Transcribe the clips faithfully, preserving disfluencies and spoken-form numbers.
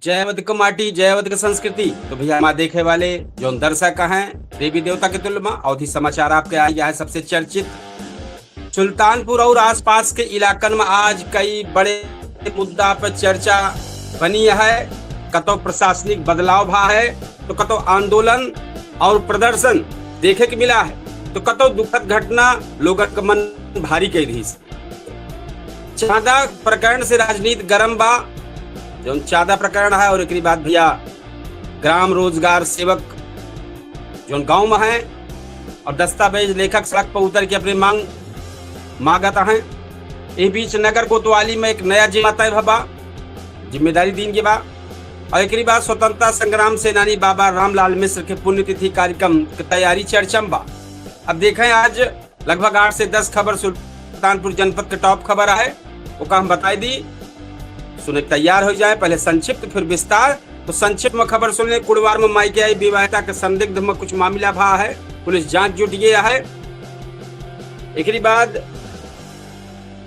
जय अवध क माटी, जय अवध क संस्कृति। तो भइया, हमार देखे वाले जौन दर्शक हैं, देवी देवता के तुल्य मा अवधी समाचार आपके आ गया है सबसे चर्चित। सुल्तानपुर और आसपास के इलाकन मा आज कई बड़े मुद्दा पर चर्चा बनी है। कतौ प्रशासनिक बदलाव भा है, तो कतौ आंदोलन और प्रदर्शन देखे के मिला है, तो कतौ दुखद घटना लोगन क मन भारी कइ दिहिस। चांदा प्रकरण से राजनीति गरम बा। जौन चांदा प्रकरण है और एकरी बाद भइया ग्राम रोजगार सेवक जौन गांव मा है और दस्तावेज लेखक सड़क पर उतर के अपनी मांग मांगत हैं। इस बीच नगर कोतवाली मा एक नया जिम्मा तय भा बा, जिम्मेदारी दीन गए बा। और एकरी बाद स्वतंत्रता संग्राम सेनानी बाबा रामलाल मिश्र के पुण्यतिथि कार्यक्रम के तैयारी चर्चा मा बा। अब देखें, आज लगभग आठ से दस खबर सुल्तानपुर जनपद के टॉप खबर आए, ओका हम बताई दी, सुने के तैयार होइ जाए। पहले संक्षिप्त फिर विस्तार। तो संक्षिप्त मा खबर सुन ले। कुड़वार मा माई के आई विवाहिता के संदिग्ध मा कुछ मामला भा है, पुलिस जांच जुट गया है। एकरी बाद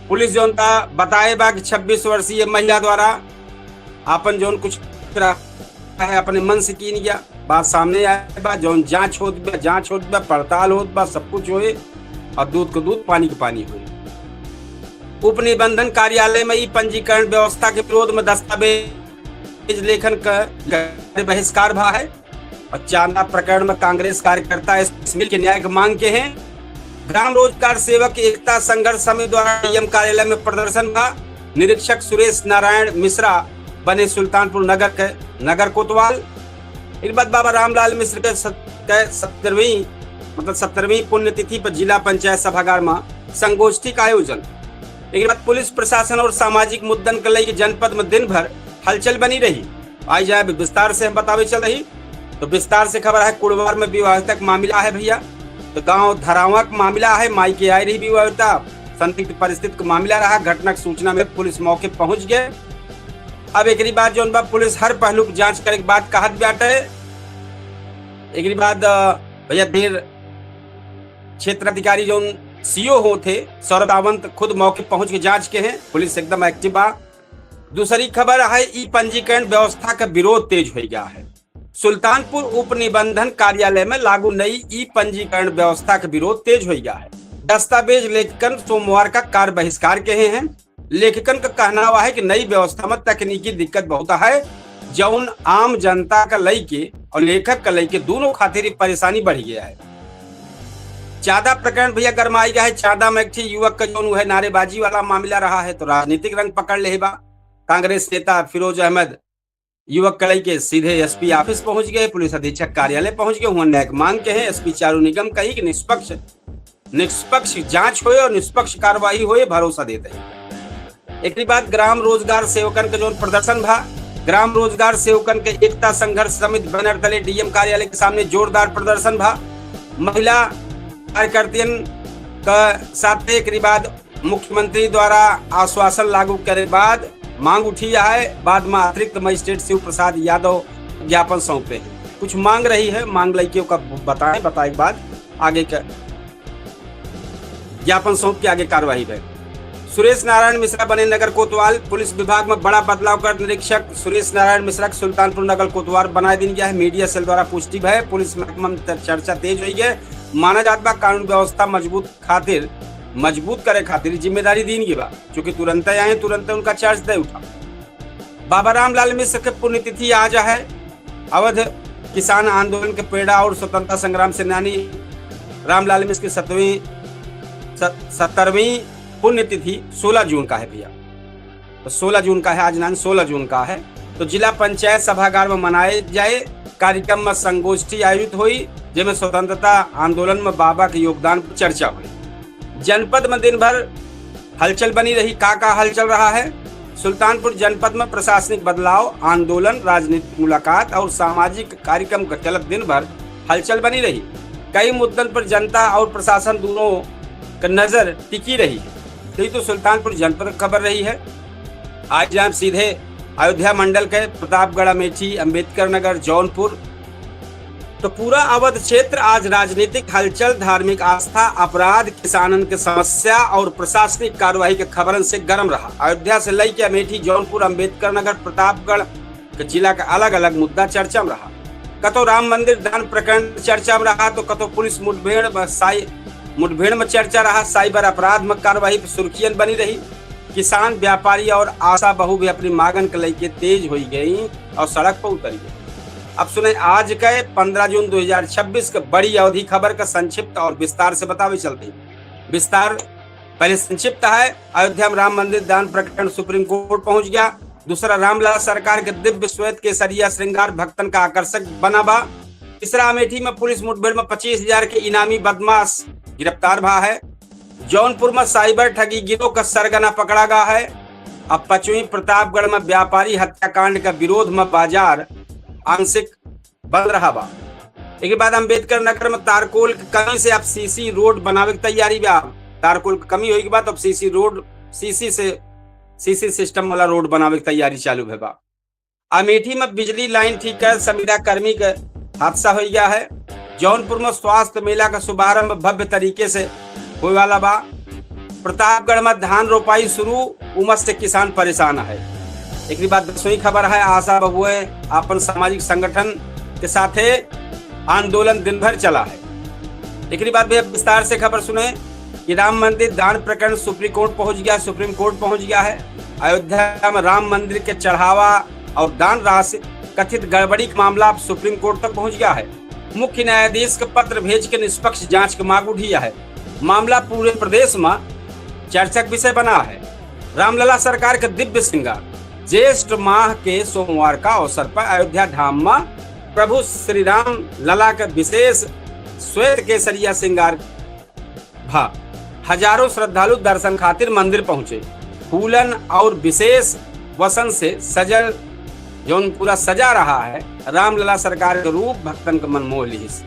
पुलिस जौन बा बताए बा कि छब्बीस वर्षीय महिला द्वारा आपन जौन कुछ रहा है अपने मन से कीन गया। बात सामने आए बा, जौन जांच होत बा, जांच होत बा, पड़ताल होत बा, सब कुछ होए और दूध क दूध, पानी क पानी होए। उपनिबंधन कार्यालय मा ई पंजीकरण व्यवस्था के विरोध मा दस्तावेज लेखन क बहिष्कार भा है और चांदा प्रकरण मा कांग्रेस कार्यकर्ता इस मिल के न्याय क मांग के हैं। ग्राम रोजगार सेवक एकता संघर्ष समिति द्वारा डीएम कार्यालय मा प्रदर्शन भा। निरीक्षक सुरेश नारायण मिश्रा बने सुल्तानपुर नगर के नगर कोतवाल। एकरी बाद बाबा रामलाल मिश्र के सत-, के सत्तरवीं, मतलब सत्तरवीं पुण्यतिथि पर जिला पंचायत सभागार मा संगोष्ठी का आयोजन। एकरी बाद पुलिस प्रशासन और सामाजिक मुद्दन के लइके जनपद मा दिन भर हलचल बनी रही। आई जाए, अभी विस्तार से हम बतावे चल रही। तो विस्तार से खबर है, कुड़वार मा विवाहिता क मामला है भइया। तो गांव धरावा क मामला है, माई के आई रही विवाहिता, संदिग्ध परिस्थिति क मामला रहा। घटना क सूचना मा पुलिस मौके पर पहुंच गए। अब एकरी बाद जौन बा पुलिस हर पहलू क जांच करे के बाद कहत बाटे। एकरी बाद, अ, भइया देर क्षेत्र अधिकारी जौन सीओ होत हैं सौरभ सावंत खुद मौके पहुंच के जांच के हैं। पुलिस एकदम एक्टिव बा। दूसरी खबर है, ई पंजीकरण व्यवस्था क विरोध तेज होइ गया है। सुल्तानपुर उपनिबंधन कार्यालय मा लागू नई ई पंजीकरण व्यवस्था क विरोध तेज होइ गया है। दस्तावेज लेखकन सोमवार का कार्य बहिष्कार के हैं। लेखकन क कहनावा है कि नई व्यवस्था मा तकनीकी दिक्कत बहुत है, जौन आम जनता क लइके और लेखक क लइके दोनों खातिर ई परेशानी बढ़ि गया है। चांदा प्रकरण भइया गरमाई गया है। चांदा मा एक ठे युवक क जौन उहे नारेबाजी वाला मामला रहा है, तो राजनीतिक रंग पकड़ ले बा। कांग्रेस नेता फिरोज अहमद युवक क लइके सीधे एसपी ऑफिस पहुंच गए, पुलिस अधीक्षक कार्यालय पहुंच गए। हुआ न्यायिक मांग के हैं। एसपी चारू निगम कही कि निष्पक्ष, निष्पक्ष जांच होए और निष्पक्ष कार्रवाई होए, भरोसा देते हैं। एकरी बाद ग्राम रोजगार सेवकन के जौन प्रदर्शन भा, ग्राम रोजगार सेवकन के एकता संघर्ष समिति बैनर तले डीएम कार्यालय के सामने जोरदार प्रदर्शन भा। महिला कार्यकर्तियन क साथे एकरी बाद मुख्यमंत्री द्वारा आश्वासन लागू करे बाद मांग उठी है। बाद मा अतिरिक्त मजिस्ट्रेट शिव प्रसाद यादव ज्ञापन सौंपे हैं। कुछ मांग रही है, मांग लइके ओका बताएं, बताए के बाद आगे का ज्ञापन सौंप के आगे कार्यवाही भए। सुरेश नारायण मिश्रा बने नगर कोतवाल। पुलिस विभाग मा बड़ा बदलाव कर निरीक्षक सुरेश नारायण मिश्रा के सुल्तानपुर नगर कोतवाल बनाए दिन गया है। मीडिया सेल द्वारा पुष्टि भए। पुलिस महकमा मा चर्चा तेज होइ गए। माना जात बा कानून व्यवस्था मजबूत खातिर, मजबूत करे खातिर जिम्मेदारी दीन गई बा। चूंकि तुरंत आए, तुरंत उनका चार्ज दे उठा। बाबा रामलाल मिश्र के पुण्यतिथि आज है। अवध किसान आंदोलन के प्रेरणा और स्वतंत्रता संग्राम सेनानी रामलाल मिश्र की सतवीं, स-, सत्तरवीं पुण्यतिथि सोलह जून का है भइया। तो सोलह जून का है, आज नान सोलह जून का है। तो जिला पंचायत सभागार मा मनाए जाए कार्यक्रम मा संगोष्ठी आयोजित होई, जेमे स्वतंत्रता आंदोलन मा बाबा के योगदान पर चर्चा होई। जनपद मा दिन भर हलचल बनी रही। का का हलचल रहा है? सुल्तानपुर जनपद मा प्रशासनिक बदलाव, आंदोलन, राजनीतिक मुलाकात और सामाजिक कार्यक्रम के चलत दिन भर हलचल बनी रही। कई मुद्दन पर जनता और प्रशासन दोनों क नजर टिकी रही है। तो ई तो सुल्तानपुर जनपद क खबर रही है। आज जाएं सीधे अयोध्या मंडल के प्रतापगढ़, अमेठी, अंबेडकर नगर, जौनपुर। तो पूरा अवध क्षेत्र आज राजनीतिक हलचल, धार्मिक आस्था, अपराध, किसानन के समस्या और प्रशासनिक कार्यवाही के खबरन से गरम रहा। अयोध्या से लइके अमेठी, जौनपुर, अंबेडकर नगर, प्रतापगढ़, जिला का अलग-अलग मुद्दा चर्चा में रहा। कतो राम मंदिर दान प्रकरण चर्चा में रहा, तो कतो पुलिस मुठभेड़ में साइ-, मुठभेड़ में चर्चा रहा, साइबर अपराध में कार्रवाई पर सुर्खियन बनी रही। किसान, व्यापारी और आशा बहू भी अपनी मांगन के लेके तेज होई गई और सड़क पर उतरी गई। अब सुने आज के पन्द्रह जून दो हज़ार छब्बीस के बड़ी अवधि खबर का संक्षिप्त और विस्तार से बतावे चलते हैं। विस्तार पहले संक्षिप्त है। अयोध्या में राम मंदिर दान प्रकरण सुप्रीम कोर्ट पहुंच गया। दूसरा, रामलला सरकार के दिव्य श्वेत केसरिया श्रृंगार भक्तन का आकर्षक बना बा। तीसरा, अमेठी में पुलिस मुठभेड़ में पच्चीस हजार के इनामी बदमाश गिरफ्तार भा है। जौनपुर में साइबर ठगी गिरोह का सरगना पकड़ा गा है। अब पचवीं, प्रतापगढ़ में व्यापारी हत्याकांड का विरोध में बाजार आंशिक बंद रहा बा। एक बाद अम्बेडकर नगर में तारकोल के कमी से अब सीसी रोड बनावे के तैयारी बा। तारकोल के कमी होई के बाद अब सीसी रोड, सीसी से, सीसी सिस्टम वाला रोड बनावे के तैयारी चालू भे बा। अमेठी में बिजली लाइन ठीक कर संविदा कर्मी के हादसा हो गया है। जौनपुर में स्वास्थ्य मेला का शुभारंभ भव्य तरीके से होए वाला बा। प्रतापगढ़ में धान रोपाई शुरू, उमस से किसान परेशान है। एकरी बाद दसवीं खबर है, आशा बहुए आपन सामाजिक संगठन के साथे आंदोलन दिन भर चला है। एकरी बाद भी अब विस्तार से खबर सुने कि राम मंदिर दान प्रकरण सुप्रीम कोर्ट पहुंच गया, सुप्रीम कोर्ट पहुंच गया है। अयोध्या में राम मंदिर के चढ़ावा और दान राशि कथित गड़बड़ी का मामला अब सुप्रीम कोर्ट तक पहुंच गया है। मुख्य न्यायाधीश के पत्र भेज के निष्पक्ष जांच के मांग उठी है। मामला पूरे प्रदेश में चर्चा के विषय बना है। रामलला सरकार के दिव्य श्रृंगार। ज्येष्ठ माह के सोमवार का अवसर पर अयोध्या धाम में प्रभु श्री राम लला के विशेष श्वेत केसरिया श्रृंगार भा। हजारों श्रद्धालु दर्शन खातिर मंदिर पहुंचे। फूलन और विशेष वसन से सजल जौन पूरा सजा रहा है, रामलला सरकार के रूप भक्तन के मन मोह लिहिस।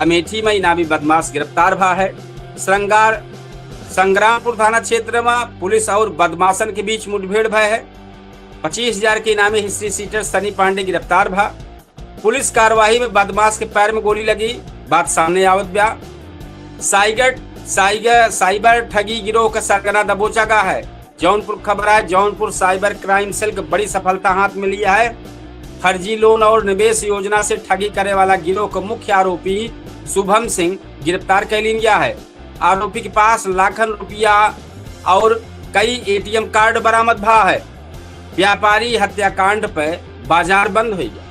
अमेठी में इनामी बदमाश गिरफ्तार भा है। श्रृंगार, संग्रामपुर थाना क्षेत्र में पुलिस और बदमाशन के बीच मुठभेड़ भय है। पच्चीस हजार के इनामी हिस्ट्री शीटर सनी पांडे गिरफ्तार भा। पुलिस कार्यवाही में बदमाश के पैर में गोली लगी, बात सामने आवत बा। साइगर, साइगर, साइबर ठगी गिरोह का सरगना दबोचा गा है। जौनपुर खबर है, जौनपुर साइबर क्राइम सेल के बड़ी सफलता हाथ में लिया है। फर्जी लोन और निवेश योजना से ठगी करे वाला गिरोह के मुख्य आरोपी शुभम सिंह गिरफ्तार कर लिया गया है। आरोपी के पास लाखन रुपया और कई एटीएम कार्ड बरामद भा है। व्यापारी हत्याकांड पे बाजार बंद हो गया।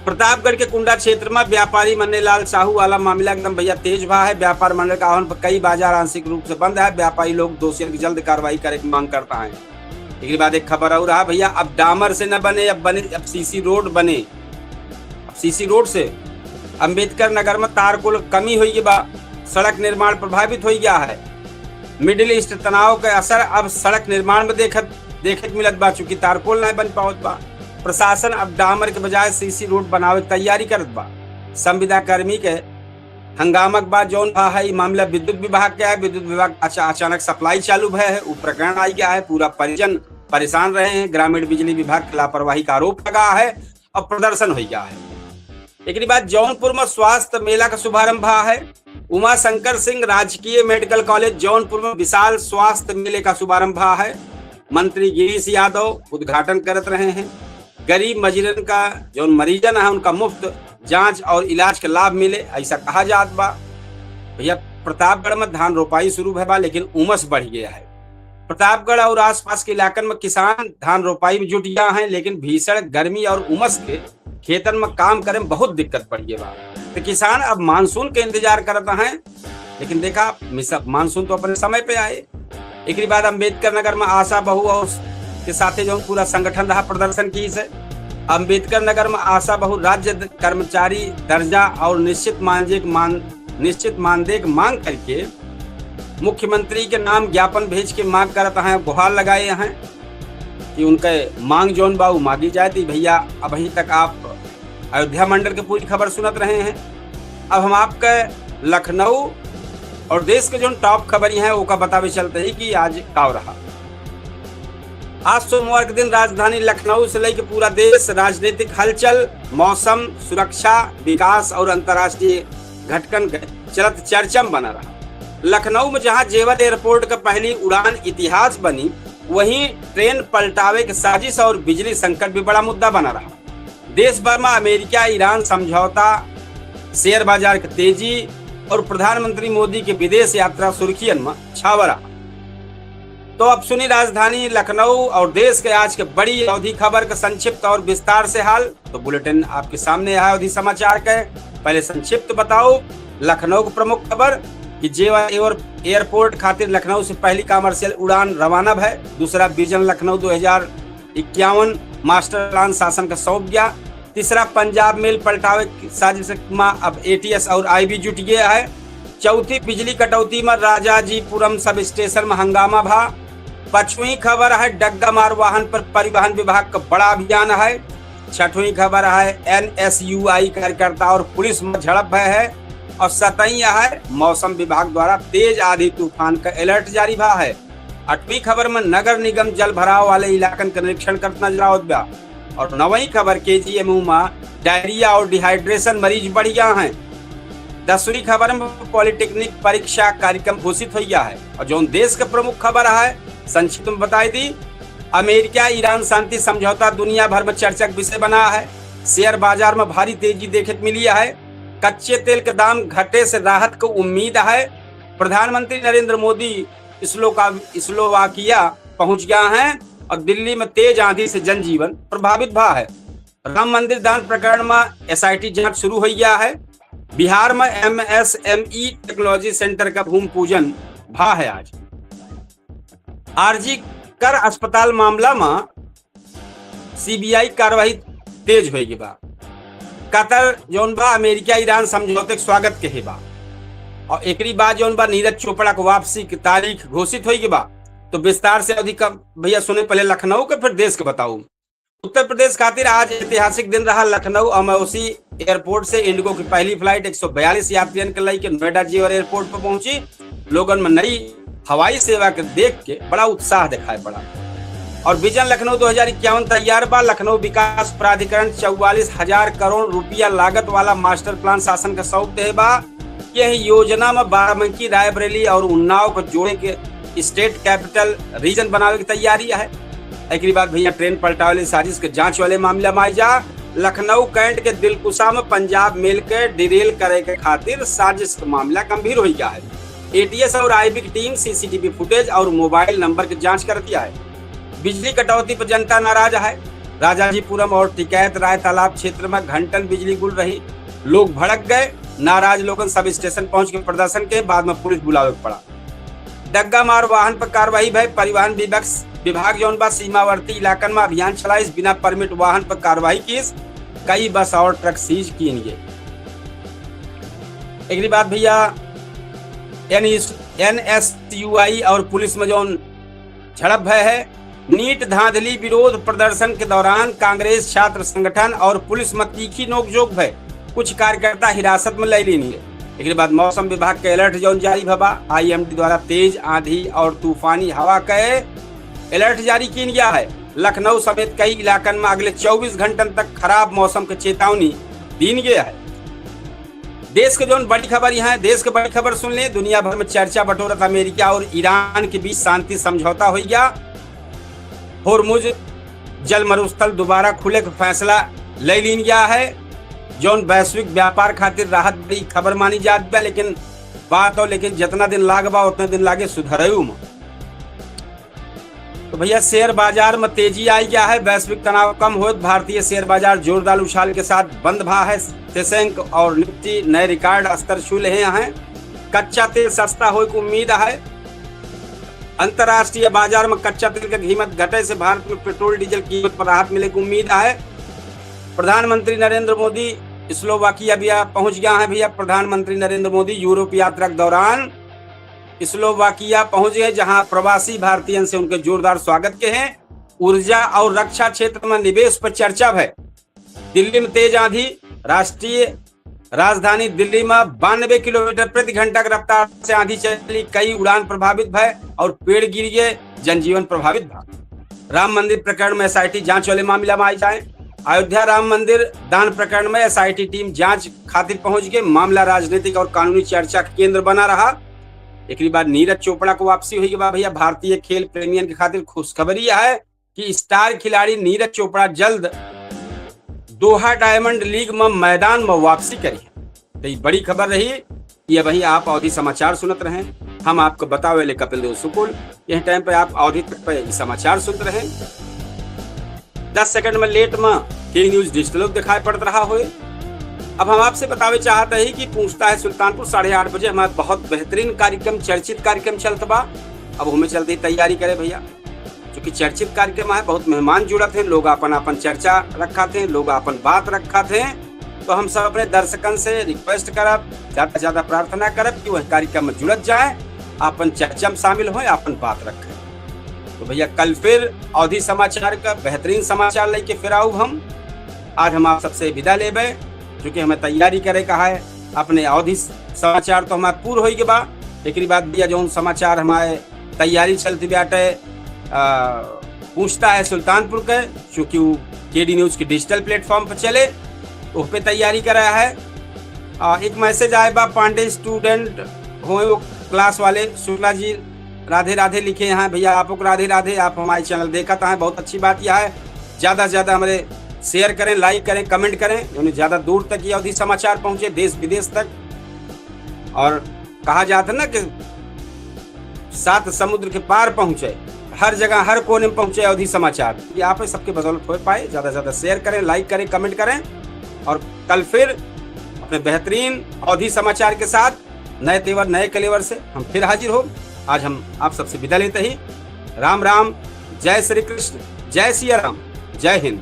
प्रतापगढ़ के कुंडा क्षेत्र में व्यापारी मन्नेलाल साहू वाला मामला एकदम भैया तेज भा है। व्यापार मंडल का आह्वान पर कई बाजार आंशिक रूप से बंद है। व्यापारी लोग दोषियों की जल्द कार्रवाई करे की मांग करता है। एकरे बाद एक खबर और रहा भैया, अब डामर से न बने, अब बने, अब सीसी रोड बने। अब सीसी रोड से अम्बेडकर नगर में तारकोल कमी होई बा, सड़क निर्माण प्रभावित होई गया है। मिडिल ईस्ट तनाव के असर अब सड़क निर्माण में देखत, देखे के मिलत बा, चूंकि तारकोल नहीं बन पावत बा। प्रशासन अब डामर के बजाय सीसी रोड बनावे के तैयारी करत बा। संविदा कर्मी के हंगामा के बाद जौन भा है, ई मामला विद्युत विभाग के है। विद्युत विभाग अचा-, अचानक सप्लाई चालू भय है, उ प्रकरण आई गया है। पूरा परिजन परेशान रहे हैं। ग्रामीण बिजली विभाग के लापरवाही का आरोप लगा है और प्रदर्शन हो गया है। एकरी बाद जौनपुर में स्वास्थ्य मेला का शुभारंभ भा है। उमा शंकर सिंह राजकीय मेडिकल कॉलेज जौनपुर में विशाल स्वास्थ्य मेले का शुभारंभ भा है। मंत्री गिरीश यादव उद्घाटन करत रहे हैं। गरीब मरीजन का, जौन मरीजन है, उनका मुफ्त जांच और इलाज का लाभ मिले, ऐसा कहा जात बा। भैया, प्रतापगढ़ में धान रोपाई शुरू भय बा, लेकिन उमस बढ़ गया है। प्रतापगढ़ और आसपास के इलाकन में किसान धान रोपाई में जुट गया है, लेकिन भीषण गर्मी और उमस के खेतन में काम करे में बहुत दिक्कत बढ़ गया बा। तो किसान अब मानसून के इंतजार करता है, लेकिन देखा, मिसा-, मानसून तो अपने समय पे आए। एकरी बाद अम्बेडकर नगर में आशा बहू और के साथे जौन पूरा संगठन रहा प्रदर्शन की से। अम्बेडकर नगर में आशा बहू राज्य द-, कर्मचारी दर्जा और निश्चित मानदेय के मान, निश्चित मानदेय के मांग करके मुख्यमंत्री के नाम ज्ञापन भेज के मांग करत हैं, गुहार लगाए हैं कि उनके मांग जौन बा उ मांगी जाए। तो भैया, अभी तक आप अयोध्या मंडल के पूरी खबर सुनत रहे हैं। अब हम आपके लखनऊ और देश के जौन टॉप खबरी हैं, ओका बतावे चलते ही कि आज का रहा। आज सोमवार के दिन राजधानी लखनऊ से लेके पूरा देश राजनीतिक हलचल, मौसम, सुरक्षा, विकास और अंतर्राष्ट्रीय घटकन के चलत चर्चा में बना रहा। लखनऊ में जहां जेवर एयरपोर्ट का पहली उड़ान इतिहास बनी, वहीं ट्रेन पलटावे के साजिश और बिजली संकट भी बड़ा मुद्दा बना रहा। देश भर में अमेरिका ईरान समझौता, शेयर बाजार के तेजी और प्रधानमंत्री मोदी के विदेश यात्रा सुर्खियन में छावा रहा। तो अब सुनी राजधानी लखनऊ और देश के आज के बड़ी अवधी खबर का संक्षिप्त और विस्तार से हाल। तो बुलेटिन आपके सामने है अवधी समाचार के। पहले संक्षिप्त बताओ लखनऊ के प्रमुख खबर कि जेवा एयर-, एयरपोर्ट खातिर लखनऊ से पहली कमर्शियल उड़ान रवाना भय। दूसरा विजन लखनऊ दो हजार इक्यावन मास्टर प्लान शासन का सौंप गया। तीसरा पंजाब मेल पलटावे की साजिश में अब एटीएस और आईबी जुट गया है। चौथी बिजली कटौती में राजाजीपुरम सब स्टेशन में हंगामा भा। पांचवी खबर है डग्गा मार वाहन पर परिवहन विभाग का बड़ा अभियान है। छठवीं खबर है एनएसयूआई कार्यकर्ता और पुलिस में झड़प भय है। और सतई है मौसम विभाग द्वारा तेज आंधी तूफान का अलर्ट जारी भा है। आठवीं खबर में नगर निगम जल भराव वाले इलाकन का निरीक्षण करत नजर आवत बा। और नवई खबर केजीएमयू में डायरिया और डिहाइड्रेशन मरीज बढ़ गया हैं। दसवीं खबर में पॉलिटेक्निक परीक्षा कार्यक्रम घोषित हो गया है। और जौन देश का प्रमुख खबर है संक्षिप्त में बताई दी, अमेरिका ईरान शांति समझौता दुनिया भर में चर्चा का विषय बना है। शेयर बाजार में भारी तेजी देखे के मिली है। कच्चे तेल के दाम घटे से राहत को उम्मीद है। प्रधानमंत्री नरेंद्र मोदी स्लोका-, स्लोवाकिया पहुंच गया है और दिल्ली में तेज आंधी से जनजीवन प्रभावित भा है। राम मंदिर दान प्रकरण में एसआईटी जांच शुरू हो गया है। बिहार में एमएसएमई टेक्नोलॉजी सेंटर का भूमि पूजन भा है आज। आरजी कर अस्पताल मामला में सीबीआई कार्रवाई तेज होई बा। कतर जौन बा अमेरिका ईरान समझौते के स्वागत कहे बा। और एकरी बाद जौन बा नीरज चोपड़ा के वापसी की तारीख घोषित होई बा। तो विस्तार से अधिक भैया सुने पहले लखनऊ के फिर देश के बताऊ। उत्तर प्रदेश खातिर आज ऐतिहासिक दिन रहा। लखनऊ अमौसी एयरपोर्ट से इंडिगो की पहली फ्लाइट एक सौ बयालीस यात्रियन के लई के नोएडा जेवर एयरपोर्ट पर पहुंची। लोगन में नई हवाई सेवा के देख के बड़ा उत्साह दिखाई पड़ा। और विजन लखनऊ दो हजार इक्यावन तैयार बा। लखनऊ विकास प्राधिकरण चौवालीस हजार करोड़ रुपया लागत वाला मास्टर प्लान शासन का सौंप दे बा। यह योजना में बाराबंकी, रायबरेली और उन्नाव को जोड़े के स्टेट कैपिटल रीजन बनावे की तैयारी है। एकरी बाद भैया ट्रेन पलटावे वाली साजिश के जांच वाले मामला में आई जा। लखनऊ कैंट के दिलकुशा में पंजाब मेल के डिरेल करे के खातिर साजिश के मामला गंभीर हो गया है। एटीएस और आईबी की टीम सीसीटीवी फुटेज और मोबाइल नंबर की जांच करती है। बिजली कटौती पर जनता नाराज है। राजाजीपुरम और टिकैत राय तालाब क्षेत्र में घंटन बिजली गुल रही। लोग भड़क गए। नाराज लोगन सब स्टेशन पहुंच के प्रदर्शन के बाद में पुलिस बुलावे के पड़ा। डग्गा मार वाहन पर कार्रवाई भय। परिवहन विभाग, विभाग जौन बा सीमावर्ती इलाकन में अभियान चलाइस। बिना परमिट वाहन पर कार्रवाई कीस। कई बस और ट्रक सीज कीन गए। एकरी बाद भैया एन एस, एनएसयूआई और पुलिस में जौन झड़प भय है। नीट धांधली विरोध प्रदर्शन के दौरान कांग्रेस छात्र संगठन और पुलिस में तीखी नोकझोंक भय। कुछ कार्यकर्ता हिरासत में ले लीन गए। एकरे बाद मौसम विभाग के अलर्ट जौन जारी भवा, आईएमडी द्वारा तेज आंधी और तूफानी हवा के अलर्ट जारी कीन गया है। लखनऊ समेत कई इलाकन में अगले चौबीस घंटन तक खराब मौसम के चेतावनी दीन गया है। देश के जौन बड़ी खबर यहाँ है, देश के बड़ी खबर सुन ले। दुनिया भर में चर्चा बटोरत अमेरिका और ईरान के बीच शांति समझौता हो गया। होर्मुज जल मरुस्थल दोबारा खुले के फैसला ले लीन गया है, जौन वैश्विक व्यापार खातिर राहत बड़ी खबर मानी जात बा। लेकिन बात हो, लेकिन जितना दिन लाग बा उतने दिन लागे सुधरयू में। तो भैया शेयर बाजार में तेजी आई गया है, वैश्विक तनाव कम होत भारतीय शेयर बाजार जोरदार उछाल के साथ बंद भा है। सेसेंक और निफ्टी नए रिकॉर्ड स्तर छू ले हैं। कच्चा तेल सस्ता होए की उम्मीद है। अंतर्राष्ट्रीय बाजार में कच्चा तेल के कीमत घटे से भारत में पेट्रोल डीजल कीमत पर राहत मिले की उम्मीद है। प्रधानमंत्री नरेंद्र मोदी स्लोवाकिया भैया पहुंच गया है। भैया प्रधानमंत्री नरेंद्र मोदी यूरोप यात्रा के दौरान स्लोवाकिया पहुंच गए, जहां प्रवासी भारतीयन से उनके जोरदार स्वागत के हैं। ऊर्जा और रक्षा क्षेत्र में निवेश पर चर्चा भय। दिल्ली में तेज आंधी, राष्ट्रीय राजधानी दिल्ली में बानबे किलोमीटर प्रति घंटा की रफ्तार से आंधी चली, कई उड़ान प्रभावित भय और पेड़ गिर गए, जनजीवन प्रभावित भा। राम मंदिर प्रकरण में एसआईटी जांच वाले मामला में आई जाए। अयोध्या राम मंदिर दान प्रकरण में एसआईटी टीम जांच खातिर पहुंच गए। मामला राजनीतिक और कानूनी चर्चा का केंद्र बना रहा। एकरी बाद नीरज चोपड़ा को वापसी हुई के बाद भैया, भारतीय खेल प्रेमियन के खातिर खुशखबरी है कि स्टार खिलाड़ी नीरज चोपड़ा जल्द दोहा डायमंड लीग में मैदान में वापसी करी। तो ये बड़ी खबर रही। ये वही आप अवधी समाचार सुनत रहे, हम आपको बतावे ले कपिल देव शुक्ल। यह टाइम पे आप अवधी तक पे ये समाचार सुनत रहे। दस सेकंड में लेट में के न्यूज डिजिटल दिखाई पड़त रहा होए। अब हम आपसे बतावे चाहते हैं कि पूछता है सुल्तानपुर साढ़े आठ बजे हमारा बहुत बेहतरीन कार्यक्रम, चर्चित कार्यक्रम चलत बा। अब हमें चलते ही तैयारी करे भैया, क्योंकि चर्चित कार्यक्रम है, बहुत मेहमान जुड़त हैं, लोग अपन अपन चर्चा रखत हैं, लोग अपन बात रखत हैं। तो हम सब अपने दर्शकन से रिक्वेस्ट करब, ज्यादा से ज्यादा प्रार्थना करब कि वह कार्यक्रम में जुड़त जाए, अपन चर्चा में शामिल होए, अपन बात रखें। तो भैया, कल फिर अवधी समाचार का बेहतरीन समाचार लेके फिर आऊब हम। आज हम आप सबसे विदा लेबे, क्योंकि हमें तैयारी करे का है। अपने अवधी समाचार तो हमार पूर होई के बा, एकरी बाद भैया जौन समाचार हमारे तैयारी चलती बाटे, आ, पूछता है सुल्तानपुर के, चूंकि वो केडी न्यूज के डिजिटल प्लेटफॉर्म पर चले, उस पे तैयारी करा है। आ, एक मैसेज आए बा, पांडे स्टूडेंट होए वो क्लास वाले, शुक्ला जी राधे राधे लिखे हैं। भैया, आपको राधे राधे, आप हमारे चैनल देखत हैं, बहुत अच्छी बात यह है। ज्यादा से ज्यादा हमारे शेयर करें, लाइक करें, कमेंट करें, यानी ज्यादा दूर तक ये अवधी समाचार पहुंचे, देश विदेश तक। और कहा जाता है ना कि सात समुद्र के पार पहुंचे, हर जगह, हर कोने में पहुंचे अवधी समाचार। ये आप सबके बदौलत हो पाए। ज्यादा से ज्यादा शेयर करें, लाइक करें, कमेंट करें, और कल फिर अपने बेहतरीन अवधी समाचार के साथ नए तेवर, नए कलेवर से हम फिर हाजिर हो। आज हम आप सबसे विदा लेते ही राम राम, जय श्री कृष्ण, जय सिया राम, जय हिंद।